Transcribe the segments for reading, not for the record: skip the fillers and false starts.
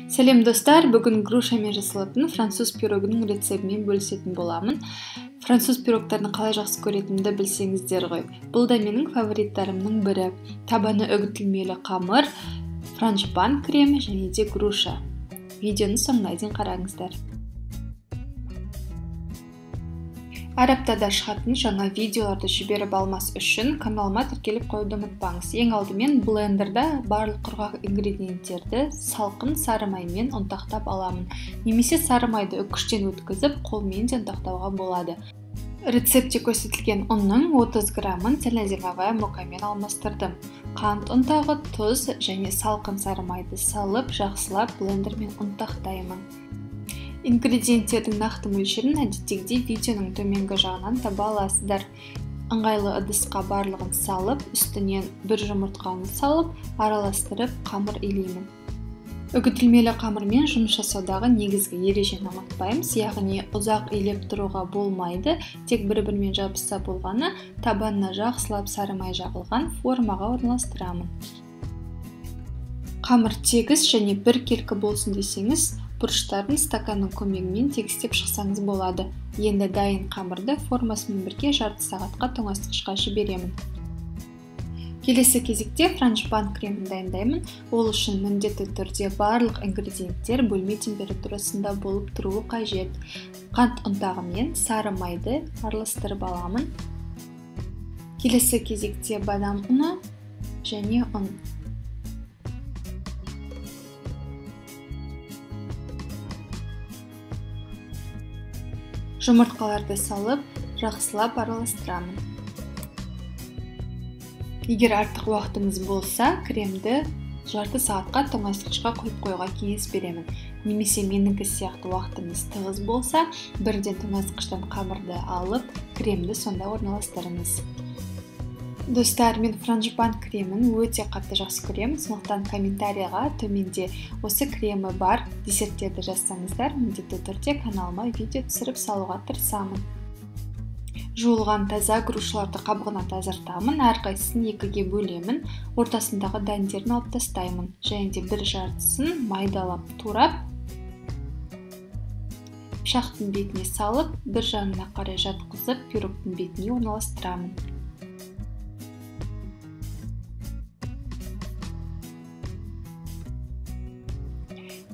Сәлем достар, бүгін грушамен жасалатын француз пирогының рецептімен бөлісетін боламын. Француз пирогтарын қалай жақсы көретінімді білсеңіздер ғой. Бұл да менің фавориттарымның бірі. Табаны үгітілмелі қамыр, франжипан кремі және де груша. Видеоны соңына дейін қараңыздар. Әр аптада шығатын жаңа видеоларды жіберіп алмас үшін каналыма тіркеліп қоюды ұмытпаңыз. Ең алдымен блендерда барлық құрғақ ингредиенттерді салқын сары маймен ұнтақтап аламын. Немесе сары майды үккіштен өткізіп, қолмен де ұнтақтауға болады. Рецептте көрсетілген ұнның 30 граммын цельнозерновая мукамен алмастырдым. Қант ұнтағы, тұз және салқын сары майды салып, жақсылап блендермен ұнтақтаймын. Ингредиенттердің нақты мөлшерін әдеттегідей видеоның төменгі жағынан таба аласыздар. Ыңғайлы ыдысқа барлығын салып, үстінен бір жұмыртқаны салып, араластырып қамыр илеймін. Үгітілмелі қамырмен жұмыс жасаудағы негізгі ережені ұмытпаймыз, яғни ұзақ илеп тұруға болмайды, тек бір-бірімен жабысса болғаны, табанына жақсылап сары май жағылған формаға орналастырамын. Қамыр тегіс және біркелкі болсын десеңіз, бұрыштарын стаканның көмегімен тегістеп шықсаңыз болады. Енді дайын қамырды формасымен бірге жарты сағатқа тоңазытқышқа жіберемін. Келесі кезекте франжипан кремін дайындаймын. Ол үшін міндетті түрде барлық ингредиенттер бөлме температурасында болып тұруы қажет. Қант ұнтағы мен сары майды араластырып аламын. Келесі кезекте бадам ұны және ұн. Жұмыртқаларды салып, жақсылап араластырамын. Егер артық уақытыңыз болса, кремді жарты сағатқа тоңазытқышқа қойып қоюға кеңес беремін. Немесе менікі сияқты уақытыңыз тығыз болса, бірден тоңазытқыштан қамырды алып, кремді сонда орналастырыңыз. Достар, мен франжипан кремін өте қатты жақсы көремін, сондықтан комментарияға төменде осы кремі бар десерттерді жазсаңыздар, міндетті түрде каналыма видео түсіріп салуға тырысамын. Жуылған таза грушаларды қабығынан тазартамын, әрқайсысын екіге бөлемін, ортасындағы дәндерін алып тастаймын және де бір жартысын майдалап турап, пышақтың бетіне салып, бір жағына қарай жатқызып, пирогтың бетіне орналастырамын.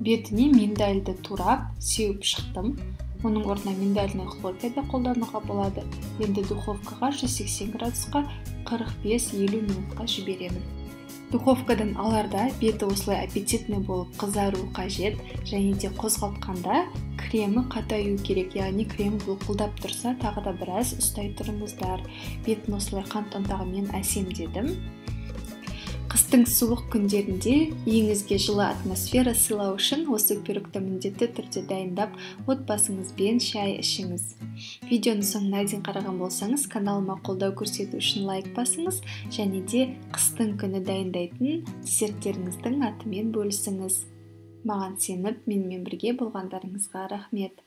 Бетіне миндальды турап, сеуіп шықтым. Оның орнына миндальный хлопья да қолдануға болады. Енді духовкаға 180 градусқа 45-50 минутқа жіберемін. Духовкадан аларда беті осылай аппетитный болып қызару қажет, және де қозғалтқанда кремі қатаю керек, яғни крем бұлқылдап тұрса, тағы да біраз ұстай тұрыңыздар. Бетін осылай қант ұнтағымен әсемдедім. Қыстың суық күндерінде үйіңізге жылы атмосфера сыйлау үшін осы пирогты міндетті түрде дайындап, отбасыңызбен шай ішіңіз. Видеоның соңына дейін қараған болсаңыз, каналыма қолдау көрсету үшін лайк басыңыз және де қыстың күні дайындайтын десерттеріңіздің атымен бөлісіңіз. Маған сеніп, менімен бірге болғандарыңызға рахмет.